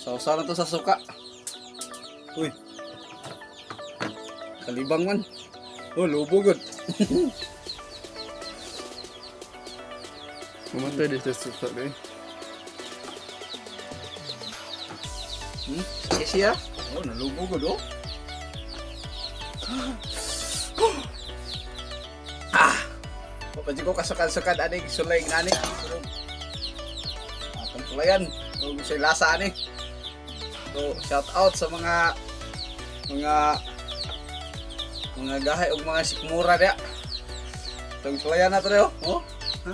Sausaw na to sa suka. Uy. Kalibang man. Oh, lubo gud. Mamatay di sa suka eh. Sige siya. Oh, nalubo gud oh. Ah. Papadyo ko kasukad-sukad ani sulay ngani. Atong sulayan. Ug say lasa ani. So, shout out sa mga gahay ug mga sikmura diya. Itong sulayan na to oh. Oh. Ha?